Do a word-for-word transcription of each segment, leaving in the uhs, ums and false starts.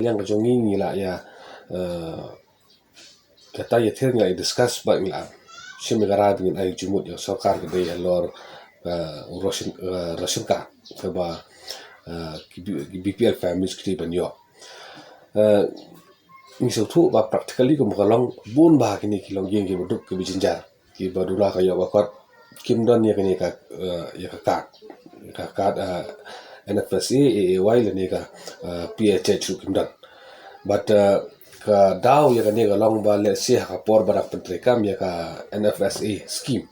Liang ka jong ngi ngi la ïa, eh, kata ïa thir ngi la ïa discuss bad ngi la shim ïa ka rai ba ngin ai jingmut ïa ka sorkar ka dei halor, eh, u ration, eh, ration card kaba, eh, ki B-, ki B P L families ki dei ban ïoh. Eh, ngi sngewthuh ba practically kum ka long bun bha kine ki longïing kiba duk kiba jynjar. Kiba duna ka ïoh ka kot kim don ïa kane ka, eh, ïa ka card. Ka card, eh, N F S A, A A Y lane ka, eh, P H H ruh kim don. But, eh, ka daw ïa kane ka long ba lehse ha ka por ba dang pyntreikam ïa ka N F S A scheme,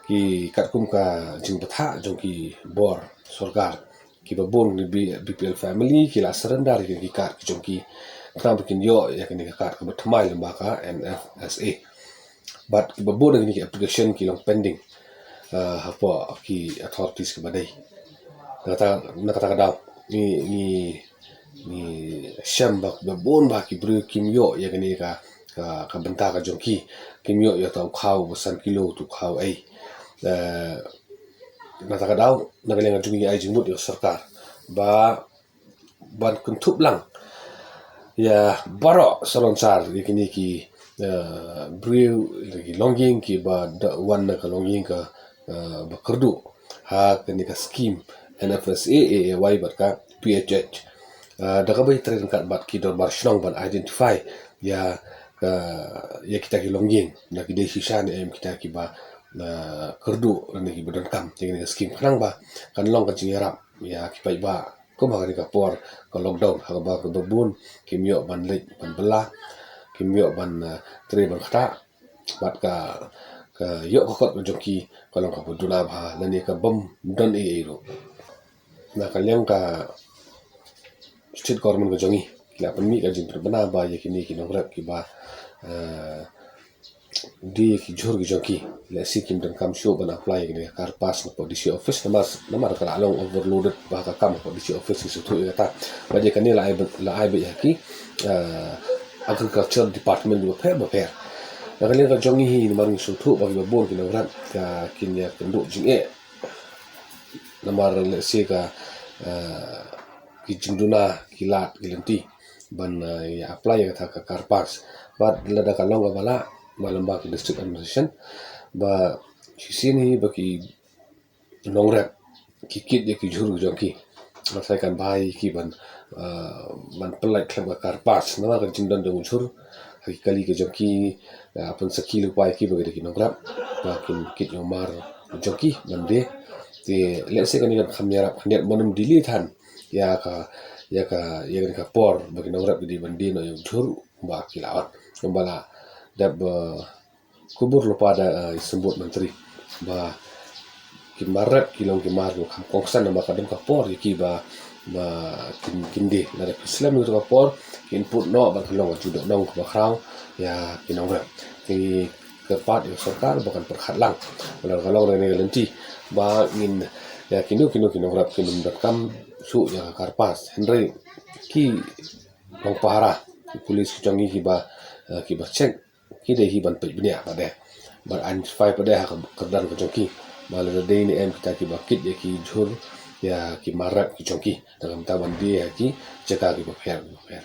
ki katkum ka jingbthah jong ki bor sorkar, kiba bun ki B-, B P L family ki la surrender ïa ki card ki jong ki, khnang ba kin ïoh ïa kane ka card kaba thymmai lyngba ka N F S A. Bad kiba bun na kine ki application ki long pending, eh, hapoh ki authorities kiba dei. Na kata, na kata ka daw ngi, ngi, ngi shem ba kiba bun bha ki briew kim ïoh ïa kane ka, ka, ka bynta ka jong ki. Kim ïoh ïa uta u khaw ba san kilo, uta u khaw ei. Eh, na kata ka daw, na ka liang ka jong ngi ai jingmut ïa ka sorkar ba ban kynthup lang ïa baroh salonsar ïa kine ki, eh, briew, ïa ki longïing kiba da wan na ka longïing ka, eh, ba kyrduh ha kane ka scheme N F S A, A A Y bad ka P H H. Eh, da kaba ïatrei ryngkat bad ki dorbar shnong ban identify ïa ka, ïa kita ki longïing, na ki dei shisha ne em kita kiba, eh, kyrduh ne kiba donkam ïa kane ka scheme, khnang ba kan long ka jingïarap ïa ki paidbah. Kum ha kane ka por ka lockdown, ha kaba kiba bun kim ïoh ban leit ban bylla, kim ïoh ban, eh, trei ban ktah, bad ka, ka ïoh ka kot ka jong ki ka long kaba duna bha lane ka bym don ei ei ruh. Na ka liang ka state government ka jong ngi ki la pynmih ka jingpynbna ba ïa kine ki nongrep kiba, eh, die ki jhur ki jong ki, lehse kim donkam shuh ban apply ïa kane ka CARPAS napoh D C office, namar, namar ka la long overloaded bha ka kam hapoh D C office, ngi sngewthuh ïa kata. Bad ïa kane la ai beit, la ai beit ïa ki, eh, agriculture department bapher bapher. Na ka liang ka jong ngi hi, namar ngi sngewthuh ba kiba bun ki nongrep ka kin ïa kynduh jingeh namar lehse ka, eh, ki jingduna ki lad ki lynti ban, eh, ïa apply ïa kata ka CARPAS. Bad lada ka long kaba lah, ba lyngba ki district administration, ba shisien hi ba ki nongrep ki kit ïa ki jhur ki jong ki, nga tharai kan bha ïa ki ban, eh, ban pyllait khlem ka CARPAS, namar ka jingdon jong u jhur ha ki kali ka jong ki, eh, pynsakhi lypa ïa ki ba ki dei ki nongrep, ba kin kit ïa u mar jong ki ban die. Te lehse kane kan kham ïarap khyndiat, ban ym delay than ïa ka, ïa ka, ïa kane ka por ba ki nongrep ki dei ban die noh ïa u jhur ba ki la ot. Kumba la dep, eh, kubur lypa da, eh, i Symbud Myntri ba ki mar rep ki long ki mar kiba kham kongsan, namar ka don ka por ïa ki ba, ba kin, kin die. Lada phi slem ïa ka por, kin put noh bad ka long ka jingdoh nong kaba khraw ïa ki nongrep. Te kyrpad ïa ka sorkar ba kan pyrkhat lang, lada ka long na kane ka lynti, ba ngin, ïa kino kino ki nongrep kin ym donkam shuh ïa ka CARPAS. Hynrei ki nongpahara, ki police ki jong ngi kiba, eh, kiba check, ki dei hi ban peit bniah pat de, ban identify pat de ha ka kyrdan ka jong ki, ba lada dei ne em kita kiba kit ïa ki jhur, ïa ki mar rep ki jong ki, da ka bynta ban die ha ki jaka kiba pher bapher.